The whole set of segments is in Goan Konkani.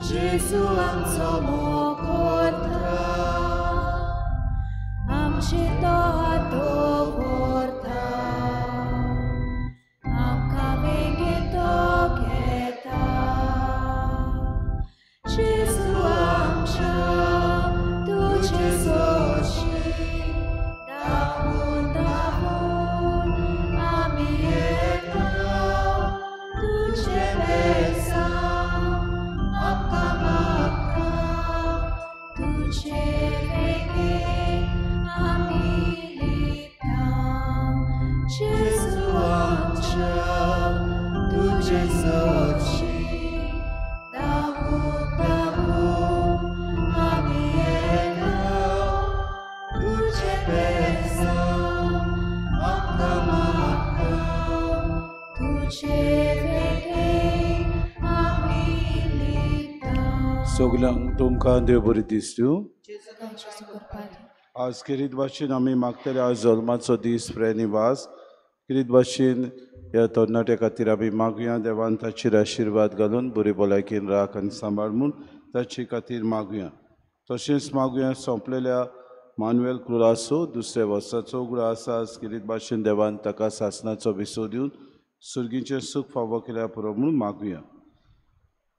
जेजू आमचो मोग करता, आमचेर तो हात दवरता, आमकां वेंगेंत तो घेता. जेजू आमच्या तुजे सोशी धांवून धांवून आमी येता, तुजें बेसांव आमकां मागता, तुजे वेंगेंत आमी लिपता. जेजू आमच्या तुजे सोशी धांवून धांवून आमी येता, तुजें बेसांव आमकां मागता, तुजे वेंगेंत आमी लिपता. सगल्यांक तुमकां देव बरी दिसतू. आज खेरीत भाशेन आमी मागतले आज जल्माचो दीस प्रेनिवास खेरीत भाशेन ह्या तरणाट्या खातीर आमी मागुया देवान ताचेर आशिर्वाद घालून बरी भलायकेन राख आनी सांबाळ म्हूण ताचे खातीर मागुया. तशेंच मागुया सोंपलेल्या मानुएल क्रुलासो दुसऱ्या वर्साचो उगडो आसा. आज खेरीत भाशेन देवान ताका सासणाचो विसव दिवन सुर्गीचें सूख फावो केल्या पुरो म्हूण मागुया.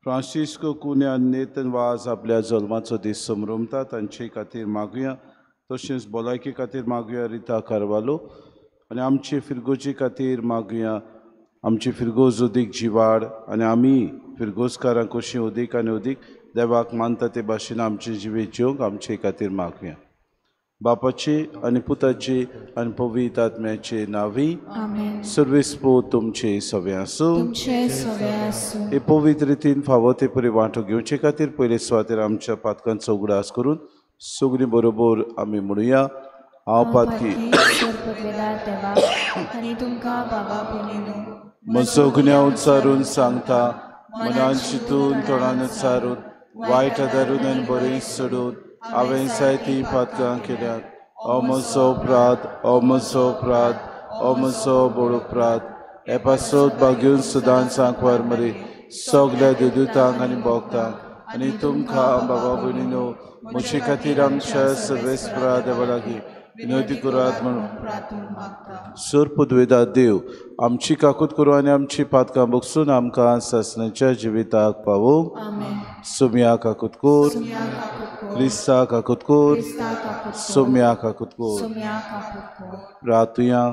फ्रांसिस्को कुन्या नेतन वाज आपल्या जल्माचो दीस समरमता तांचे खातीर मागुया. तशेंच भलायके खातीर मागुया रिता कारवालो आनी आमचे फिरगोजी खातीर मागुया. आमची फिरगोज अदीक जिवाड आनी आमी फिरगोजकारां कशी अदीक आनी अदीक देवाक मानता ते भाशेन आमचे जिवीत जिवंक आमचे खातीर मागुया. बापाची आनी पुताची आनी पवित्र आत्म्याचे नांवी. सर्वेस पूत तुमचे सवे आसूं. हे पवित्र रितीन फावो ते परी वांटो घेवचे खातीर पयले सुवातेर आमच्या पातकांचो उगडास करून सगळीं बरोबर आमी म्हणुया. हांव पातकी म्हजो गुन्यांव उच्चारून सांगता, मनान चिंतून तोंडान उच्चारून वायट आदारून आनी बरें सोडून हांवें जायतीं पातकां केल्यात. हो म्हजो अपराध, हो म्हजो अपराध, हो म्हजो व्हड अपराध. हे पासत भाग्यून सदांच आंकवार मरी सगल्या देवदूतांक आनी भोगतांक आनी तुमकां बाबा भयणीनो म्हजे खातीर आमच्या सर्वेस्परा देवा लागीं विनवती करात म्हणून. सर पुदवेदा देव आमची काकूत करूं आनी आमची पातकां बगसून आमकां सासणाच्या जिविताक पावोवंक. सुम्या काकूत कोर, क्रिस्ता काकूत कोर, सुम्या काकूत कोर. रातुया.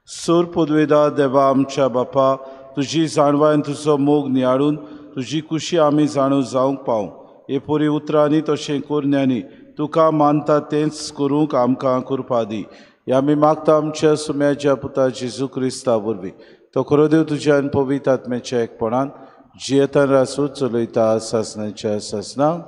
सोर पुदवेदा देवा आमच्या बापा, तुजी जाणवाय तुजो मोग नियाळून तुजी कुशी आमी जाणू जावंक पावूं. हे पोरी उतरांनी तशें करण्यांनी तुका मानता तेंच करूंक आमकां कृपा दी. हे आमी मागता आमच्या सुम्याच्या पुता जेजू क्रिस्ता वरवीं. तो खरो देव तुज्या आनी पवित्र आत्म्याच्या एकपणान जियेतान रासू चलयता सासणाच्या सासणाक.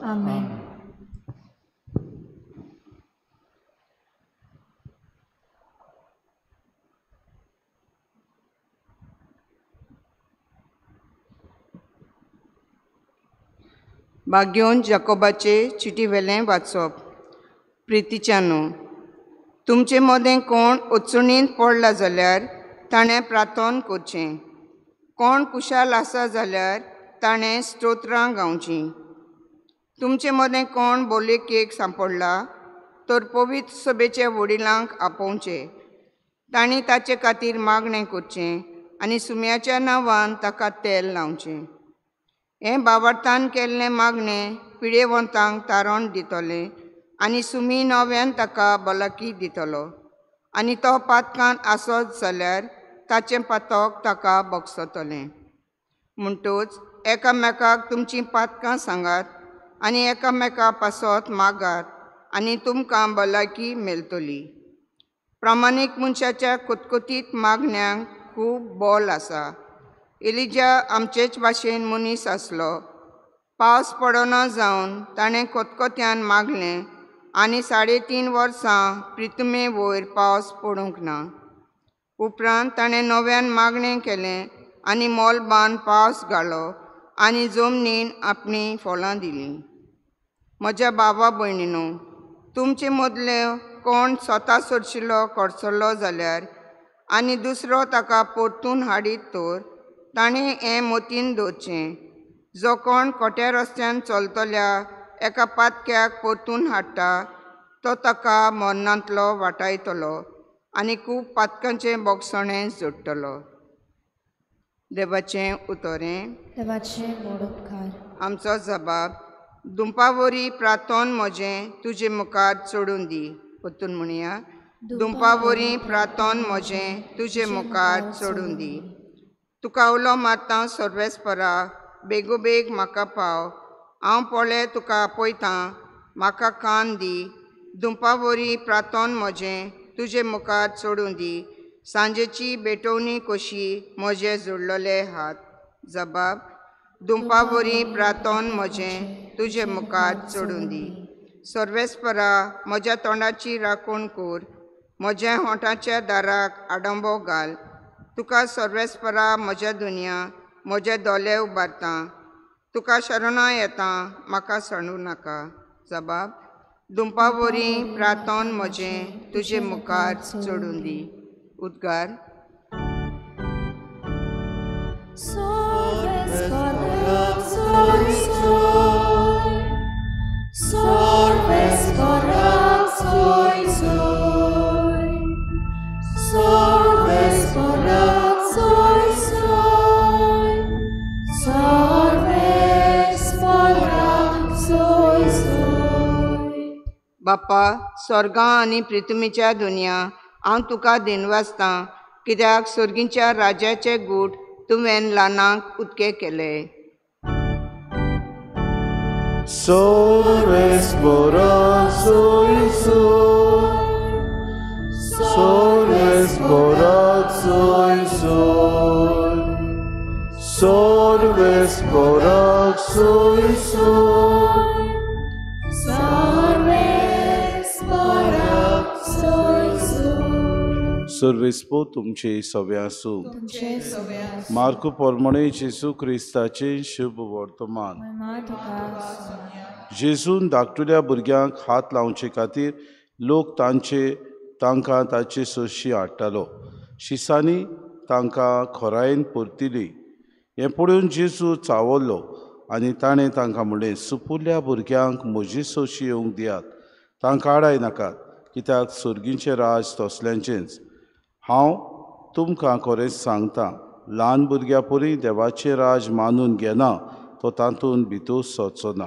भाग्योन जाकोबाचे चिटी वेलें वाचप. प्रितीच्यानो, तुमचे मदें कोण अडचणींत पडला जाल्यार ताणें प्रार्थन करचें, कोण कुशाल आसा जाल्यार ताणें स्तोत्रां गावचीं. तुमचे मदें कोण बोलेकेक सांपडला तर पवित्र सभेच्या वडिलांक आपोवचें, तांणी ताचे खातीर मागणें करचें आनी सुम्याच्या नांवान ताका तेल लावचें. हें बावडतान केल्लें मागणें पिडेवंतांक तारण दितलें आनी सुमी नव्यान ताका भलायकी दितलो आनी तो पातकान आसत जाल्यार ताचें पातक ताका बगसतलें. म्हणटूच एकामेकाक तुमचीं पातकां सांगात आनी एकामेका पासत मागात आनी तुमकां भलायकी मेळटली. प्रामाणीक मनशाच्या कुतकुतीत मागण्यांक खूब बोल आसा. एलिजा आमचेच भाशेन मनीस आसलो. पावस पडना जावन ताणें कोतकोत्यान मागलें आनी 3.5 वर्सां प्रितुमे वयर पावस पडूंक ना. उपरांत ताणें नव्यान मागणें केलें आनी मोलबान पावस घालो आनी जमनीन आपणीं फळां दिलीं. म्हज्या बाबा भयणीनो, तुमचे मदले कोण स्वता सोडशिल्लो कडसलो जाल्यार आनी दुसरो ताका परतून हाडीत तर ताणें हें मोतीन दवरचें. जो कोण खोट्या रस्त्यान चलतल्या एका पातक्याक परतून हाडटा तो ताका मरणांतलो वाटायतलो आनी खूब पातकांचें बोगसणें जोडटलो. देवाचें उतरें. देवाचें व्हड उपकार. आमचो जबाब. दुंपावरी प्रार्थन म्हजें तुजे मुखार चडून दी. परतून म्हणया. दुंपावरी प्रार्थन म्हजें तुजे मुखार चडून दी. तुका उलो मारता सर्वेस्परा, बेगोबेग म्हाका पाव. हांव पळय तुका आपयतां, म्हाका कान दी. दुंपावरी प्रार्थन म्हजें तुजे मुखार चडून दी. सांजेची भेटवणी कशी म्हजे जोडलेले हात. जबाब. दुंपावरी प्रार्थन म्हजें तुजे मुखार चडून दी. सर्वेस्परा, म्हज्या तोंडाची राखण कर, म्हज्या होंठाच्या दाराक आडंबो घाल. तुका सर्वेस्परा म्हज्या दुनिया म्हजे दोले उबारता. तुका शरणां येता, म्हाका सांडू नाका. जबाब. दुंपावरी प्रार्थन म्हजें तुजे मुखार चडून दी. उद्गार. बाप्पा, स्वर्गां आनी पृथ्वीच्या दुनिया हांव तुका दिनवासतां, कित्याक स्वर्गीच्या राज्याचे गूट तुवें ल्हानांक उदके केले. सर्वेस्पो तुमचे सवे आसूं. मार्कू पोरमणे जेजू क्रिस्ताचे शुभ वर्तमान. जेजून धाकटुल्या भुरग्यांक हात लावचे खातीर लोक तांकां ताचे सोशी हाडटालो. शिसांनी तांकां खोरायेन परतिली. हें पळोवन जेजू चावल्लो आनी ताणें तांकां म्हणलें, सुपुल्ल्या भुरग्यांक म्हजी सोशी येवंक दियात, तांकां आडाय नाकात, कित्याक सर्गीचें राज तसल्यांचेंच. हांव तुमकां खरेंच सांगता, ल्हान भुरग्यां परी देवाचें राज मानून घेना तो तातूंत भितर सरचो ना.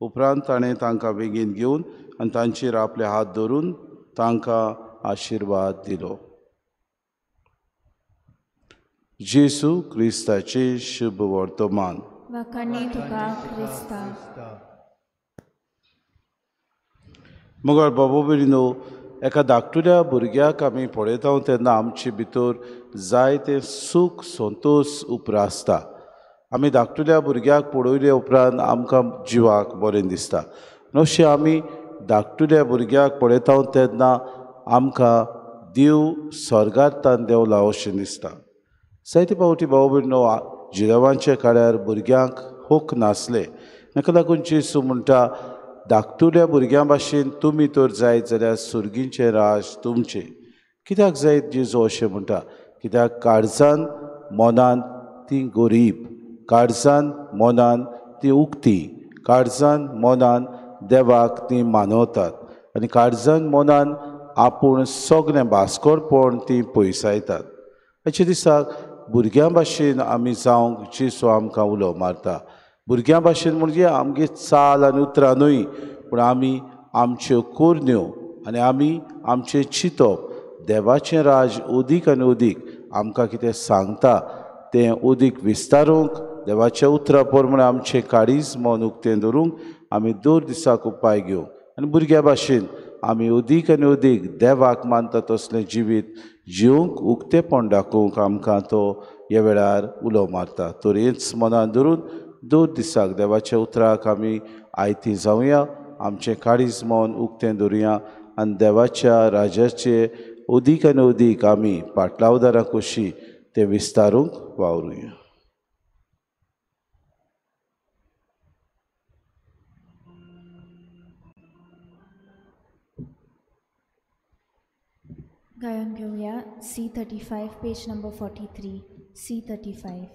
उपरांत ताणें तांकां बेगीन घेवन आनी तांचेर आपले हात धरून तांकां आशिर्वाद दिलो. जेजू क्रिस्ताचें शुभ वर्तमान. मगर बाबू भयणीनो, एका धाकटुल्या भुरग्याक आमी पळयता तेन्ना आमचे भितर जायते सूख संतोश उप्रासता. आमी धाकटुल्या भुरग्याक पळयले उपरांत आमकां जिवाक बरें दिसता. अशें आमी धाकटुल्या भुरग्याक पळयता तेन्ना आमकां देव स्वर्गांतल्यान देंवला अशें दिसता. जायते फावटी भाव भयणीनो, जिरवांच्या काळार भुरग्यांक हक नासले. ताका लागून जेजू म्हणटा, धाकटुल्या भुरग्यां भाशेन तुमी तर जायत जाल्यार सर्गीचें राज तुमचें. कित्याक जायत जेजू अशें म्हणटा? कित्याक काळजान मनान ती गरीब, काळजान मनान ती उक्ती, काळजान मनान देवाक ती मानवतात आनी काळजान मनान आपूण सगळें भास्करपण ती पयसायतात. हाचे दिसाक भुरग्यां भाशेन आमी जावंक जेजू आमकां उलो मारता. भुरग्यां भाशेन म्हणजे आमगे चाल आनी उतरां न्हय, पूण आमी आमच्यो करण्यो आनी आमी आमचें चिंतप देवाचें राज अदीक आनी अदीक आमकां कितें सांगता तें अदीक विस्तारूंक, देवाच्या उतरां प्रमाणे आमचें काळीज मन उक्तें दवरूंक आमी दर दिसाक उपाय घेवंक आनी भुरग्यां भाशेन आमी अदीक आनी अदीक देवाक मानता तसलें जिवीत जिवंक उक्तेपण दाखोवंक आमकां तो ह्या वेळार उलो मारता. तर हेंच मनान धरून दर दिसाक देवाच्या उतराक आमी आयती जावया, आमचें काळीज मन उक्तें दवरुया आनी देवाच्या राजाचे अदीक आनी अदीक आमी पाटलावदारां कशी ते विस्तारूंक वावरुया. गायन घेवया C 35 page number 43. C35.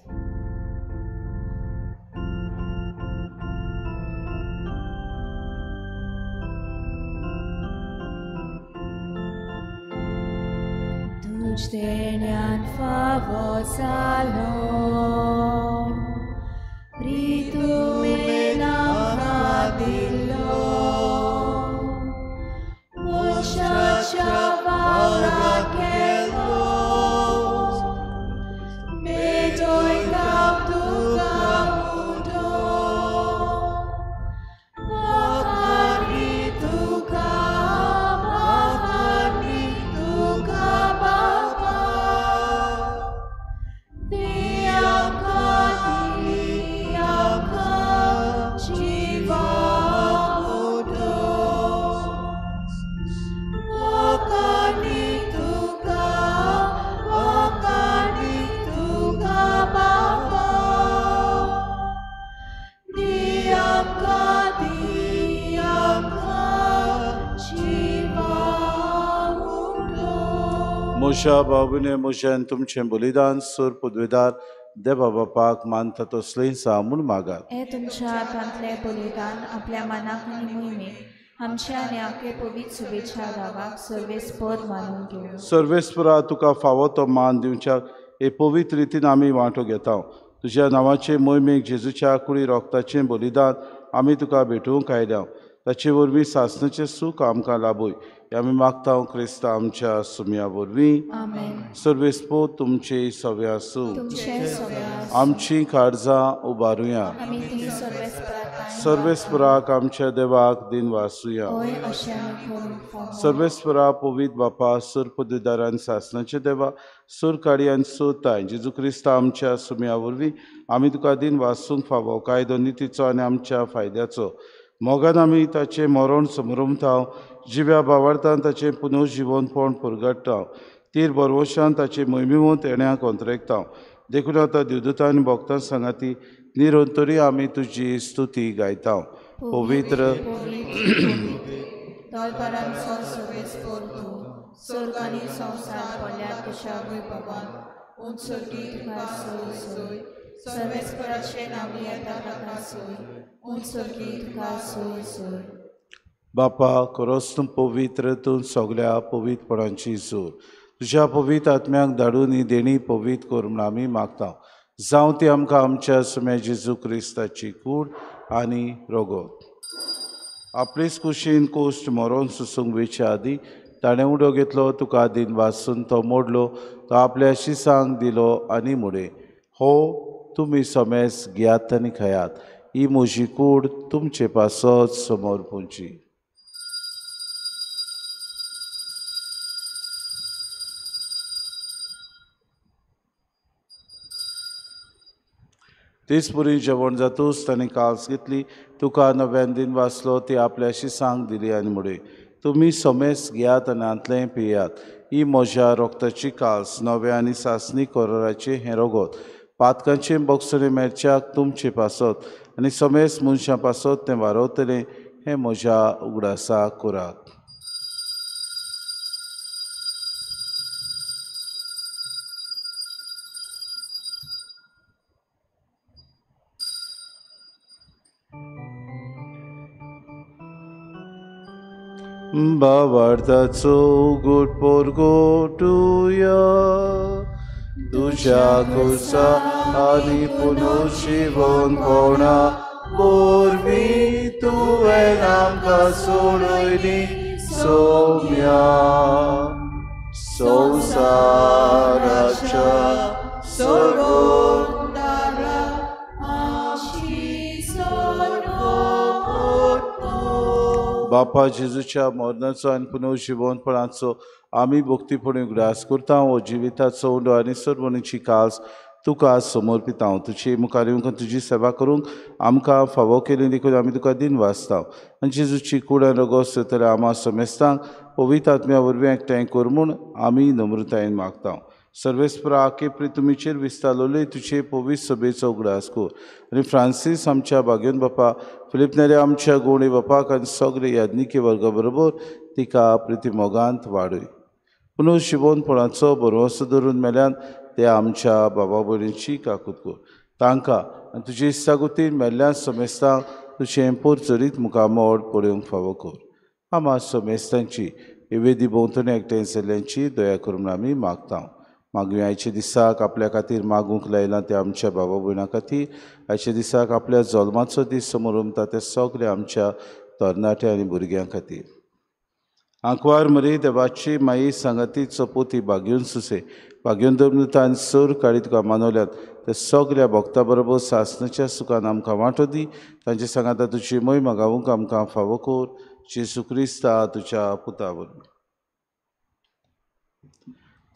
तुझ देण्यान फावो जालो प्रितुमेन आमकां दिल्लो मनशाच्या वावराक केलो मेजोयता तुका उठो वाखाणी तुका बाबा दियाका दियाका जिवा उठो वाखाणी तुका बाबा दियाका दियाका जिवा उठो. मोशा बाबूने मोशान तुमचें बलिदान सूर पदवेदार देवा बापाक मानता तसलें सा म्हूण मागात. हे तुमच्या हातांतलें बलिदान आपल्या मनाक आनी मोहिमेक आमच्या आनी आखे पवित्र शुभेच्छा गांवाक सर्वेस्पर मानून घेवं. सर्वेस्परा तुका फावो तो मान दिवच्याक हे पवित्र रितीन आमी वांटो घेता. तुज्या नांवाचे मोहिमेक जेजूच्या कुडी रोगताचें बलिदान आमी तुका भेटोवंक आयल्या. ताचे वरवीं सासणाचें सूख आमकां लाभय हें आमी मागता क्रिस्ता आमच्या सुम्या वरवीं. आमेन. सर्वेस्पर तुमचे सवे आसूं. तुमचे सगळे आसूं. आमची काळजां उबारुया. आमी ती सर्वेस्पराक सर्वेस्पराक आमच्या देवाक दिन वासुया. होय अशें आमी करूंक फावो. सर्वेस्परा पवित्र बापा सूर पदवीदारान सासणाचे देवा सूर काडी आनी सूर ताय जेजू क्रिस्ता आमच्या सुम्या वरवीं आमी तुका दिन वासूंक फावो कायदो नितीचो आनी आमच्या फायद्याचो मोगान आमी ताचें मरण समरमता जिव्या बावार्थान ताचें पुनर्जिवनपण पुरगडटा तीर बरवशान ताचे मोहिमेवंत येण्याक अंतरेकता. देखून आतां देवदूतां आनी भक्तां सांगाती निरंतरी आमी तुजी स्तुती गायता. पवित्र तळपरांचो सर्वेस्पर तूं स्वर्ग आनी संवसार पडल्यार तुज्या वैभवान उंच स्वर्गी तुका सोय सोय सर्वेस्पराचें नांव येता ताका सोय उंच स्वर्गी तुका सोय सोय. बापा खरोच तूं पवित्र तूं सगल्या पवित्रपणाची जोर तुज्या पवित्र आत्म्याक धाडून ही देणी पवित्र कर म्हूण आमी मागता. जावं ती आमकां आमच्या सुम्या जेजू क्रिस्ताची कूड आनी रोगोत. आपलेच कुशीन कोश्ट मरोन सुसूंक वेच्या आदीं ताणें उडो घेतलो तुका दिन वासून तो मोडलो तो आपल्या शिसांक दिलो आनी मुडे हो तुमी समेस घेयात आनी खायात ही म्हजी कूड तुमचे पासत समोर पुंची. तेच पुरी जेवण जातूच ताणें काल्स घेतली तुका नव्यान दिन वाचलो ती आपल्या शिसांक दिली आनी मुडे तुमी समेस घेयात आनी हांतलें पियात ही म्हज्या रोगताची काल्स नव्या आनी सासणी कोराचें हें रोगोत पातकांचें बक्षणें मेळच्याक तुमचे पासत आनी समेस मनशां पासत तें वारवतलें हें म्हज्या उगडासाक करात. बावार्थाचो उगड पोरगोटुया तुज्या कुसा आनी पुनर्जिवनपणा वरवीं तुवें आमकां सोडयली सोम्या संवसाराच्या सर्वोत्तरा आशी सर्वोत्तम. बापा जेजूच्या मरणाचो आनी पुनर्जिवनपणाचो आमी भक्तीपणी उगडास करता. हो जिविताचो उंडो आनी सर्वणीची कास तुका समर्पिता. तुजी मुखार येवंक तुजी सेवा करूंक आमकां फावो केली देखून आमी तुका दिन वाचता. आनी जेजूची कूड आनी रगत जाल्यार आमा समेस्तांक पवित्र आत्म्या वरवीं एकठांय कर म्हूण आमी नम्रतायेन मागता. सर्वेस्परा आखे प्रितुमीचेर विस्तारलोले तुजे पवित्र सभेचो उगडास कर आनी फ्रांसीस आमच्या भाग्योन बापा फिलीप नेरे आमच्या गोवणी बापाक आनी सगळे याज्ञिकी वर्गा बरोबर तिका प्रिती मोगांत वाडय. पुनर्जिवनपणाचो भरवंसो धरून मेल्यान ते आमच्या बाबा भयणीची काकूत कर तांकां आनी तुजी इत्सागुतीन मेल्ल्या समेस्तांक तुजें पोरचरीत मुखामोड पळोवंक फावो कर. आमा समेस्तांची वेदी भोंवतणी एकठांय जाल्ल्यांची दया करून आमी मागता. मागूया आयच्या दिसाक आपल्या खातीर मागूंक लायलां ते आमच्या बाबा भयणां खातीर, आयच्या दिसाक आपल्या जल्माचो दीस समोर उमता ते सगळे आमच्या तरणाटे आनी भुरग्यां खातीर. आंकवार मरी देवाची माई सांगाती चपोती बागेवन सुसे बागेवन दमतान सर काळी तुका मानवल्यात ते सगळ्या भक्ता बरोबर सासनाच्या सुखान आमकां वांटो दी. तांचे सांगाता तुजी मोहिमा गावूंक आमकां फावो कर. जेजू क्रिस्ता तुज्या पुता वरवीं.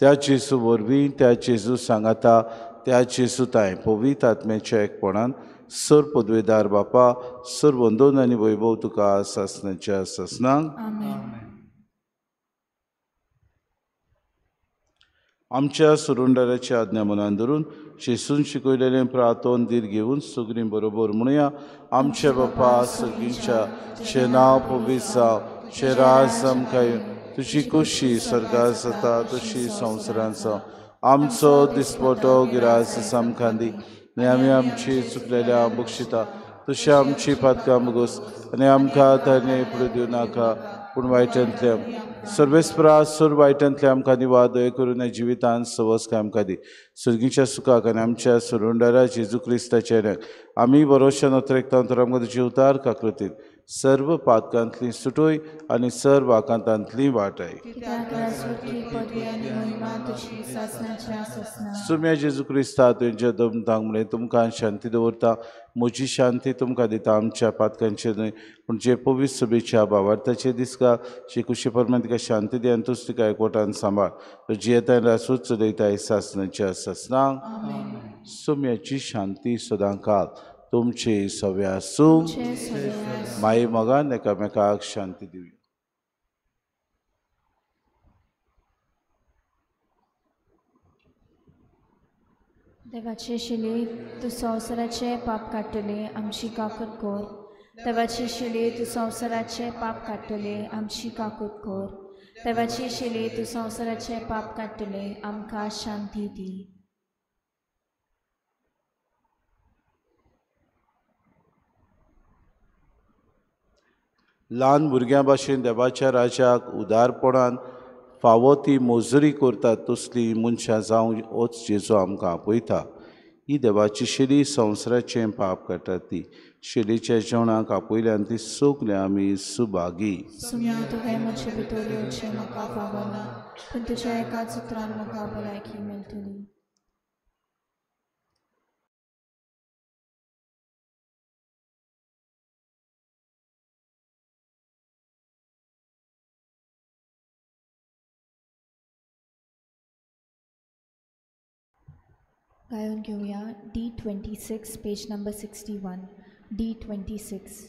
त्या जेजू वरवीं, त्या जेजू सांगाता, त्या जेजू तांय पवित्र आत्म्याच्या एकपणान सर पदवेदार बापा सर वंदन आनी वैभव तुका सासनाच्या सासनाक. आमच्या सुरुंडाराची आज्ञा मनान धरून जेजून शिकयलेलें प्रार्थन धीर घेवन सगळीं बरोबर म्हणुया. आमच्या बापा सगळींच्या तुजें नांव पवित्र जावं, तुजें राज आमकां येवं, तुजी खोशी स्वर्गार जाता तशी संवसारांत जावं. आमचो दिसपटो गिरास आमकां दी आनी आमी आमची चुकलेल्या बक्षिता तशी आमची पातकां मुगोस आनी आमकां ताणें फुडें दिवं नाका पूण वायटांतल्या सर्वेस्परा सर वायटांतल्या आमकां निवाद दया करून जिवितान सवस आमकां दी. सर्गीच्या सुखाक आनी आमच्या सुरुंडारा जेजू क्रिस्ताच्या आमी बरोवच्या नोत्रेकता तर आमकां तुजी उतार काकृतीन सर्व पातकांतली सुटोय आनी सर्व आकांतांतली वाटाय. सुम्या जेजू क्रिस्ता तुमच्या दमतांक म्हळें तुमकां शांती दवरता, म्हजी शांती तुमकां दिता, आमच्या पातकांचेर न्हय पूण जे पवित्र सभेच्या भावार्थाचे दिसका जे कुशी प्रमाण तिका शांती दी आनी तूच तिका एकवटान सांबाळ. जियेताय रासूच चलयताय सासनाच्या सासनाक. सुम्याची शांती सदांकाळ तुमचे सव्या आसूं. माई मोगान एकामेकाक शांती दिवया. देवाचे शिले तूं संवसाराचे पाप काडटले आमची काकूत कर. देवाची शिले तूं संवसाराचे पाप काडटले आमची काकूत कर. देवाची शिले तूं संवसाराचे पाप काडटले आमकां शांती दी. ल्हान भुरग्यां भाशेन देवाच्या राजाक उदारपणान फावो ती मजुरी करतात तसली मनशां जावं होच जेजू आमकां आपयता. ही देवाची शेली संवसाराचें पाप काडटा ती शेलीच्या जेवणाक आपयल्यान ती सगळीं आमी सुभागी. सुम्या तुवें म्हजे भितर येवचें म्हाका फावना पूण तुज्या एकाच उतरान म्हाका भलायकी मेळटली. गायोन घेवया D26 page number 61 D26.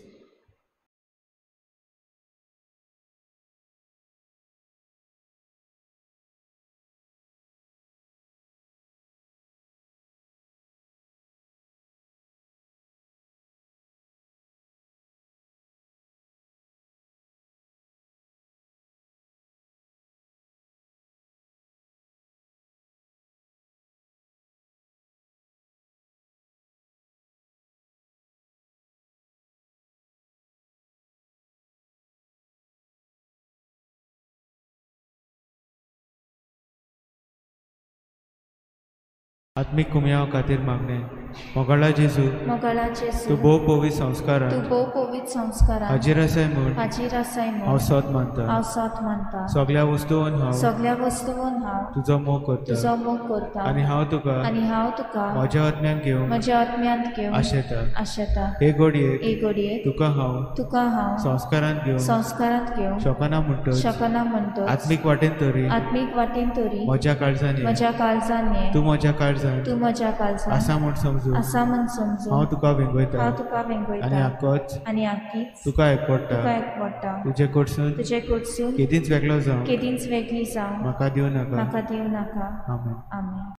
आत्मीक कुमयाव खातीर मागणें. मोगाळा जेजू, मोगाळा जेजू, तूं भोव पवित्र संस्कारान, तूं भोव पवित्र संस्कारान हाजीर आसाय म्हूण, हाजीर आसाय म्हूण हांव सोद मानता, हांव सोद मानता. सगळ्या वस्तून हांव, सगळ्या वस्तून हांव तुजो मोग करता, तुजो मोग करता आनी हांव तुका, आनी हांव तुका म्हज्या आत्म्यान घेवन, म्हज्या आत्म्यांत घेवन आशेता, आशेता. हे घडयेक, हे घडयेक तुका हांव, तुका हांव संस्कारांत घेवन, संस्कारांत घेवन शकना म्हणटच, शकना म्हणटच आत्मीक वाटेन तरी, आत्मीक वाटेन तरी म्हज्या काळजान, म्हज्या काळजान ये, तूं म्हज्या काळजान, तूं म्हज्या काळजान आसा म्हूण समजून, आसा म्हूण समजून हांव तुका वेंगयता, हांव तुका वेंगयता आनी आकोच, आनी आकीच तुका एकवडटा, तुका एकवडटा. तुजे कडसून, तुजे कडसून केदींच वेगळो जावं, केदींच वेगळी जावं म्हाका दिवं नाका, म्हाका दिवं नाका. आमेन. आमेन.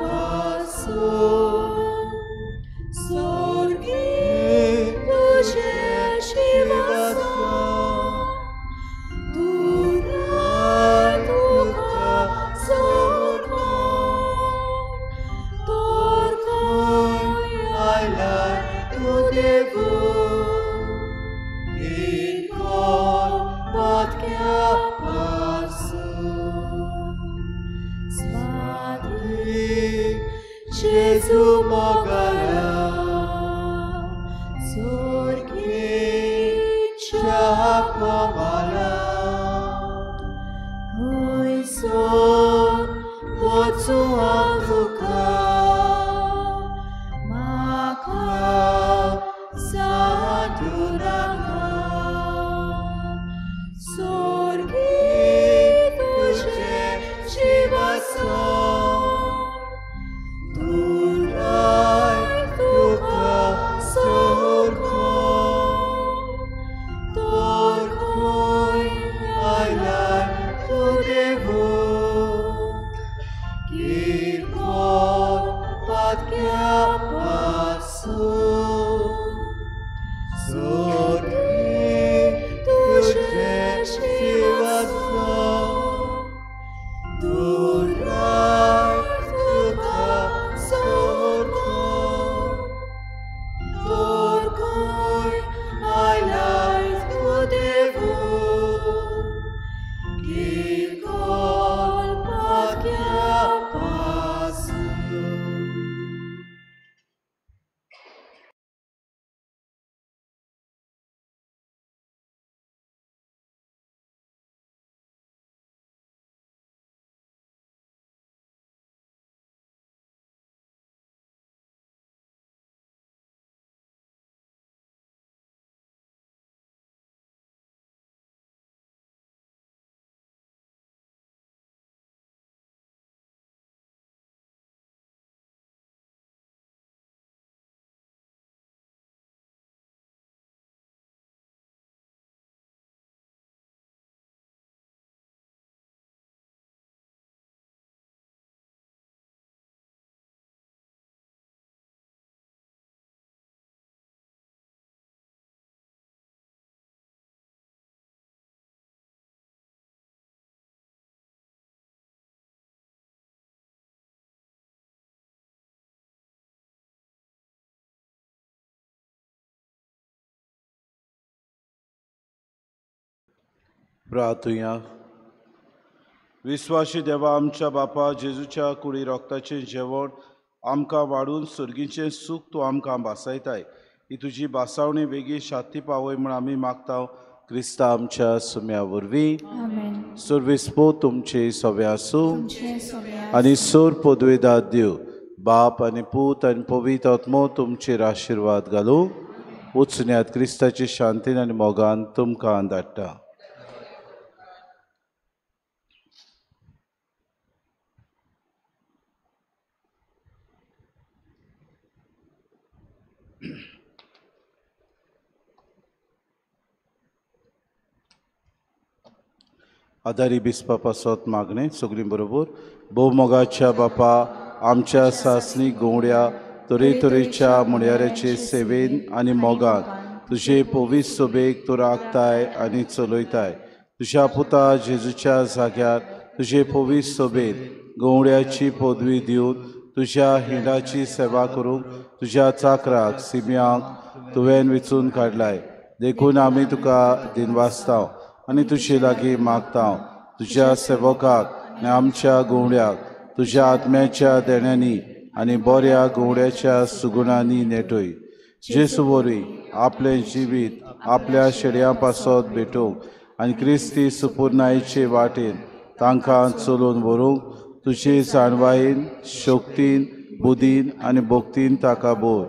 पासून स्वर्गी तुझे शिवासन दुराय तुका सोडकोण तर खंय आयलाय तूं देवू किरकोळ पातक्या पासून स्वाती जेजू मोगाला स्वर्गीच्या कोमाला खंयसर वचूं हांव तुका म्हाका सादूं नाका स्वर्गी तुजें शिवासन दुराय तुका सोडकोण तर खंय आयलाय तूं देवू किरकोळ पातक्या पासून स्वर्गी तुजें शिवासन दुराय तुका सोडकोण तर खंय आयलाय तूं देवू किरकोळ पातक्या पासून. प्रार्थुया. विश्वासी देवा आमच्या बापा जेजूच्या कुडी रोगताचें जेवण आमकां वाडून सर्गीचें सूख तूं आमकां भासायताय. ही तुजी भासावणी बेगीन शांती पावय म्हूण आमी मागता क्रिस्ता आमच्या सुम्या वरवीं. सर्वेस्पो तुमचे सवे आसूं आनी सोर पदवेदार देव बाप आनी पूत आनी पवित्र आत्मो तुमचेर आशिर्वाद घालूं. वचुन्यात क्रिस्ताची शांतीन आनी मोगान तुमकां धाडटा. आदारी बिस्पा पासत मागणें सगळीं बरोबर. भोवमोगाच्या बापा आमच्या सासणी गोवड्या तरेतरेच्या म्हणयाऱ्याचे सेवेन आनी मोगान तुजे पवित्र सोबेक तूं राखताय आनी चलयताय. तुज्या पुता जेजूच्या जाग्यार तुजे पवित्र सोबेन गोवड्याची पदवी दिवन तुज्या हिंडाची सेवा करूंक तुज्या चाकराक सिम्यांक तुवें विचून काडलाय. देखून आमी तुका दिनवासताव आनी तुजे लागीं मागता तुज्या सेवकाक आनी आमच्या गोवड्याक तुज्या आत्म्याच्या देण्यांनी आनी बऱ्या गोवड्याच्या सुगुणांनी नेटय. जेजू वरवीं आपलें जिवीत आपल्या शेडयां पासत भेटोवंक आनी क्रिस्ती सुपुर्नायचे वाटेन तांकां चलोवन व्हरूंक तुजे जाणवायेन शक्तीन बुदीन आनी भक्तीन ताका बोर.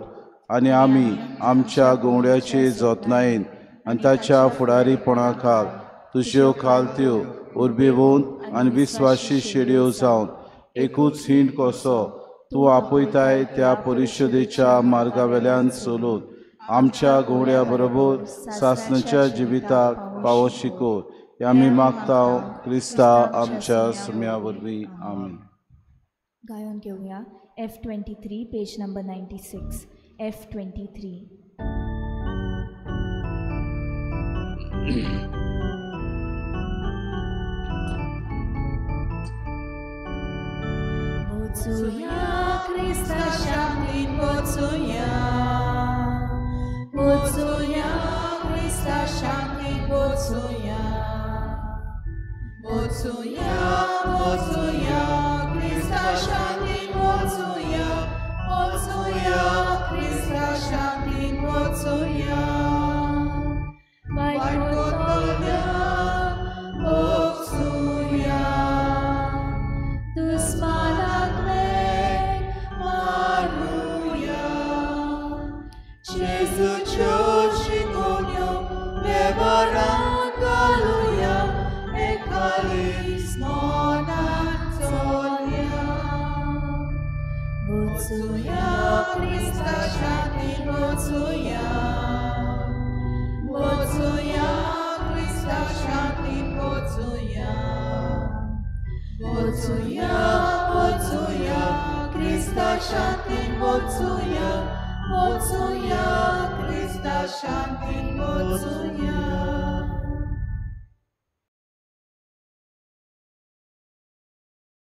आनी आमी आमच्या गोवड्याचे जतनायेन आनी ताच्या फुडारीपणा खाल तुज्यो खालत्यो उर्बेवंत आनी विस्वाशी शेडयो जावन एकूच हिंड कसो तूं आपयताय त्या परिशदेच्या मार्गावेल्यान चलून आमच्या गोवड्या बरोबर सासणाच्या जिविताक पावो शिको. हे आमी मागता क्रिस्ता आमच्या सुम्या वरवीं. आमीन. गायोन घेवया F23 page number 96 F23. Vocuja Krista शांतीन vocuja, vocuja Krista शांतीन vocuja, vocuja, vocuja Krista शांतीन vocuja, vocuja Krista शांतीन vocuja. Vaikotolia vocuja, dusmanak ven maruja, Jesu choshikonyo bevarangaluya, ekalis nonantolia. Vocuja Krista शांतीन vocuja, vocuja Krista शांतीन vocuja, vocuja, vocuja Krista शांतीन vocuja, vocuja Krista शांतीन vocuja.